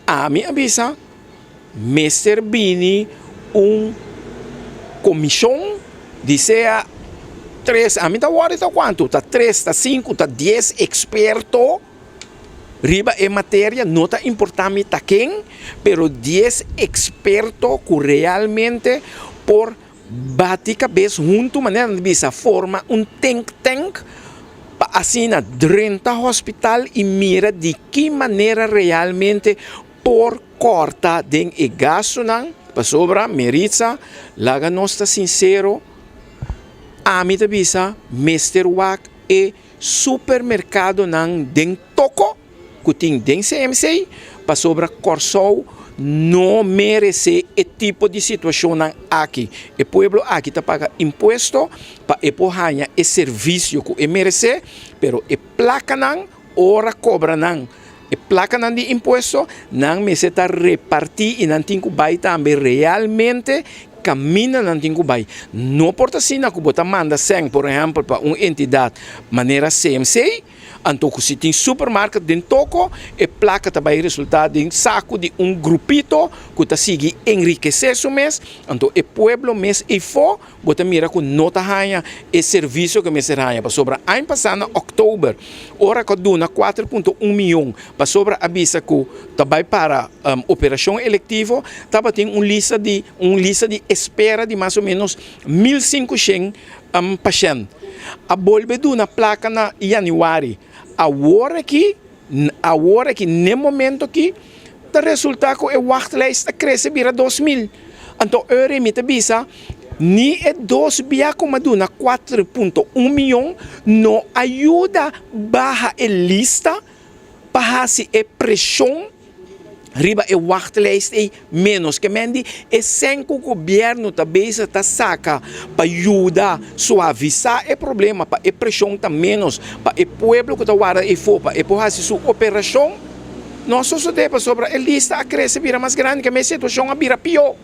Ami a bisa, mester bini un komishon di sea tres, ami ta wòrdu ta kuantu, ta tres, ta sinku, ta 10 eksperto riba e materia, no ta importá mi ta ken, pero 10 eksperto ku realmente por bati kabes huntu, manera nan ta bisa, forma un think tank pa asina drenta hospital i mira di ki manera realmente por kòrta den e gastunan, pasobra Meritza, laga nos ta sinsero, ami ta bisa mester wak e supermerkadonan den toko ku tin den CMC, pasobra Kòrsou no meresé e tipo di situashonnan aki. E pueblo aki ta paga impuesto pa e por haña e servisio ku e meresé, pero e plakanan ora kobra nan e plakanan di impuesto, nan mester ta repartí i nan tin ku bai tambe realmente kaminda nan tin ku bai. No por ta asina ku bo ta manda sèn, por ehèmpel, pa un entidat manera CMC, anto ku si tin supermarket den toko, e plaka ta bai resultá den saku di un grupito ku ta sigui enrikesé su mes, anto e pueblo mes eifó bo ta mira ku no ta haña e servisio ku mester haña. Pasobra aña pasá na òktober, ora ku a duna 4,1 mion, pasobra a bisa ku ta bai para operashon elektivo, tabatin un lista di espera di mas o ménos 1500 pashènt. A bolbe duna plaka na yanüari. Awor aki, na e momento aki, ta resultá ku e wachtlijst ta krese bira 2000. Anto, ora mi ta bisa, ni e dos bia ku a duna 4,1 mion no a yuda baha e lista pa hasi e preshon riba e wachtlijst ei menos. Ke men di e sèn ku gobièrnu ta bezig ta saka pa yuda suavisá e problema, pa e preshon ta menos, pa e pueblo ku ta warda eifó, pa e por hasi su operashon, no a sosodé, pasobra e lista a krese bira mas grandi, ke men situashon a bira pió.